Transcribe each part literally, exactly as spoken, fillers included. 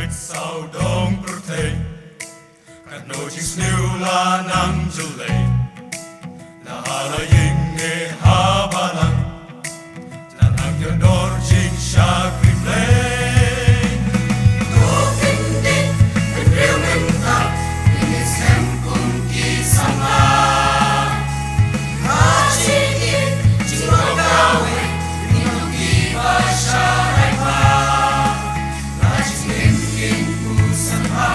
Sawdong pyrthei, katno jingsniew la nang jyllei, la ha la ïing ne ha balang, la nang ïador jingshakri Blei. To kyndit bynriew mynta, ïa ngi shem kum ki samla. Ha jingim jingpynlong kawei, ngi long kiba sharai bha. Ha jingim ngin pyrshang bha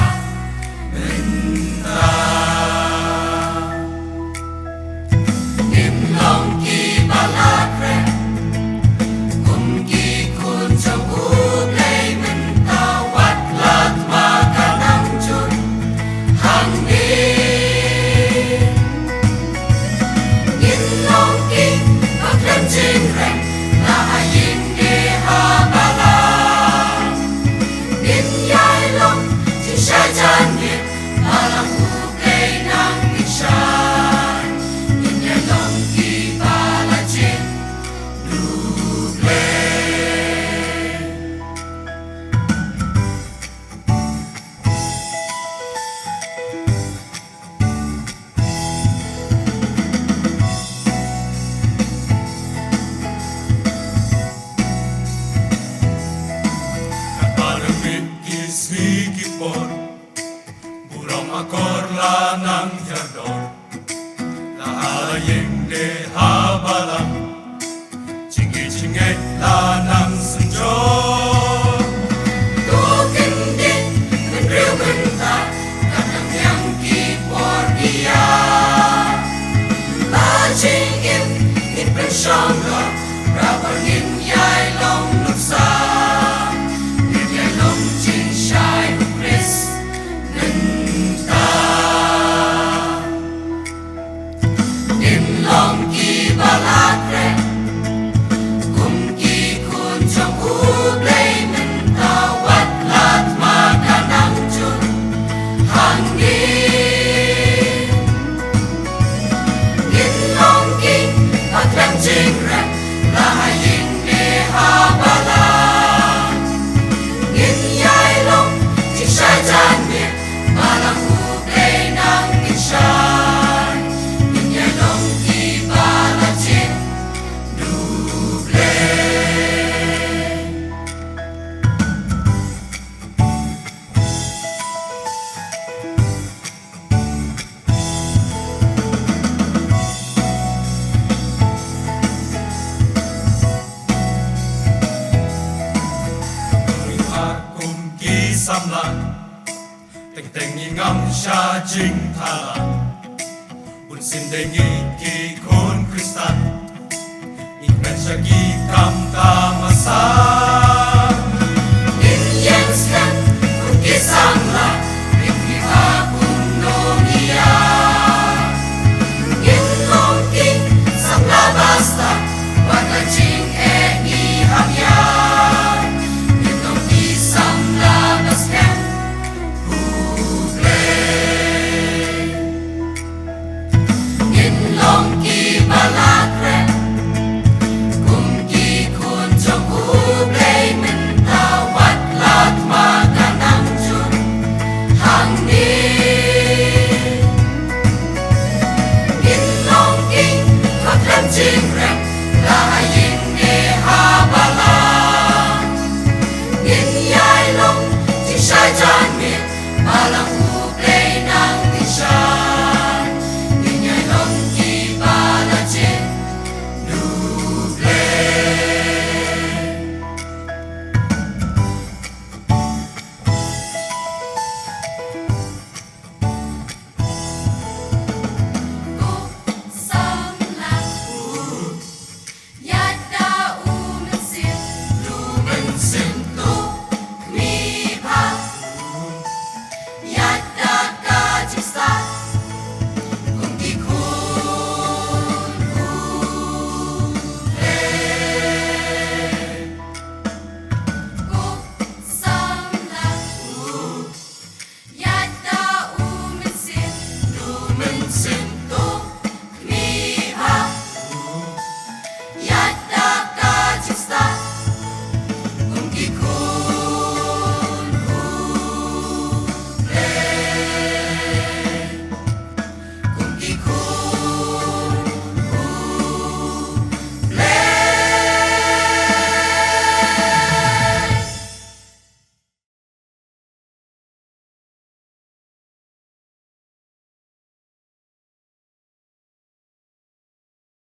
mynta. Ngin long kiba la khreh kum ki khun jong U Blei mynta, wat la thma ka nang jur hangne. Ngin long kiba khlem jingrem, la ha ïing ne ha balang. Ngin ïai long jingshai janmiet, balang U Blei nang kynshan. Ngin ïai long kiba la jied da U Blei. Katba la mih ki sngi ki por, burom akor la nang hiar dor. La ha la ïing ne ha balang, jingïeit jingngeit la nang synjor. To kyndit bynriew mynta, ka dang biang ki por ïa. Ba jingim ngin pynshong dor, ba ngin ïai long nuksa, ngin ïai long jingshai U Khrist mynta. Ngin long kiba la khreh kum ki khun jong U Blei mynta, wat la thma ka nang jur hangne. Ngin long kiba khlem jingrem, la ha ïing ne ha balang. Ngin ïai long jingshai janmiet, balang U Blei nang kynshan. Ngin ïai long kiba la jied da U Blei. Kum ki samla, teng teng ngi ngam sha jingthala. Bunsien dei ngi ki khun Khristan, ngi kmen sha ki kam tamasa.